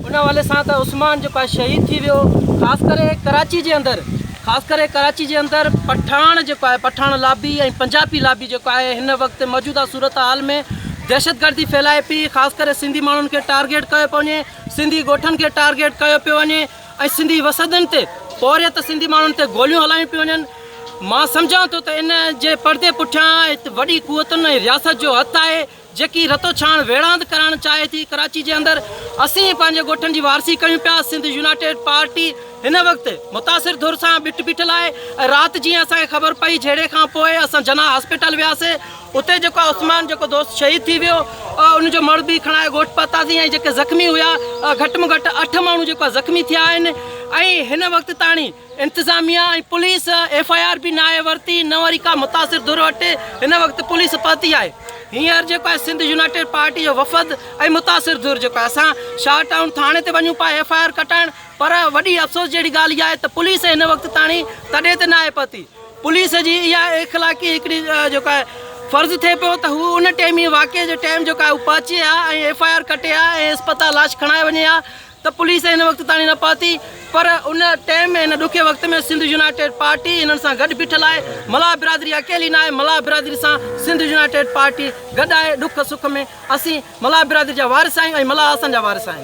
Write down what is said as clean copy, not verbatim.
ان حوالي سان ته عثمان جيڪو آهي شهيد ٿي ويو خاص ڪري ڪراچي جي اندر خاص ڪري ڪراچي جي اندر پٺاڻ جيڪو آهي پٺاڻ لابي ۽ پنجابي لابي جيڪو آهي هن وقت موجوده صورتحال ۾ دهشتگردي ڦهلائي پئي خاص ڪري سنڌي ماڻهن کي ٽارگيٽ ڪيو پيو وڃي سنڌي ڳوٺن کي ٽارگيٽ ڪيو پيو وڃي ۽ سنڌي وسندين تي پورهيت سنڌي ماڻهن تي گوليون هلايون پيون وڃن مان سمجهان ٿو ته ان جي پردي پٺيان وڏي قوتن ۽ رياست جو هٿ آهي جيڪي رتوڇاڻ ويڙهاند ڪرائڻ چاهي ٿي ڪراچي جي اندر اسين پنهنجي ڳوٺن جي وارثي ڪيون پيا سنڌ يونائيٽيڊ پارٽي هن وقت متاثر ڌر سان ٻٽ بيٺل آهي ۽ رات جيئن اسان کي خبر پئي جهيڙي کان پوء اسان جناح هاسپيٽل وياسي اتي جيڪو عثمان جيڪو دوست شهيد ٿي ويو ان جو مڙهه به کڻائي ڳوٺ پهتاسين ۽ جيڪي زخمي هيا گهٽ ۾ گهٽ اٺ ماڻهو جيڪو زخمي ٿيا آهن ۽ هن وقت تاڻي انتظاميا ۽ پوليس ايف I R به ناهي ورتي نه وري ڪا متاثر ڌر وٽ هن وقت پوليس پهتي آهي هينئر جيڪو آهي سنڌ يونائيٽيڊ پارٽي جو وفد ۽ متاثر ڌر جيڪو آهي اسان شاهه ٽائون ٿاڻي تي وڃون پيا ايف I R ڪٽائڻ پر وڏي افسوس جهڙي ڳالهه اها آهي ته پوليس هن وقت تاڻي تڏي تي ناهي پهتي پوليس جي اها اخلاقي هڪڙي جيڪو آهي فرض ٿئي پيو ته هو ان ٽيم ئي واقعي جي ٽيم جيڪو آهي هو پهچي ها ۽ ايف I R ڪٽي ها ۽ اسپتال لاش کڻائي وڃي ها ته پوليس هن وقت تاڻي نه پهتي پر ان ٽيم ۾ هن ڏکي وقت ۾ سنڌ يونائيٽيڊ پارٽي هنن سان گڏ بيٺل آهي ملاح برادري اڪيلي ناهي ملاح برادري سان سنڌ يونائيٽيڊ پارٽي گڏ آهي ڏک سک ۾ اسين ملاح برادري جا وارث آهيون ۽ ملاح اسان جا وارث آهن.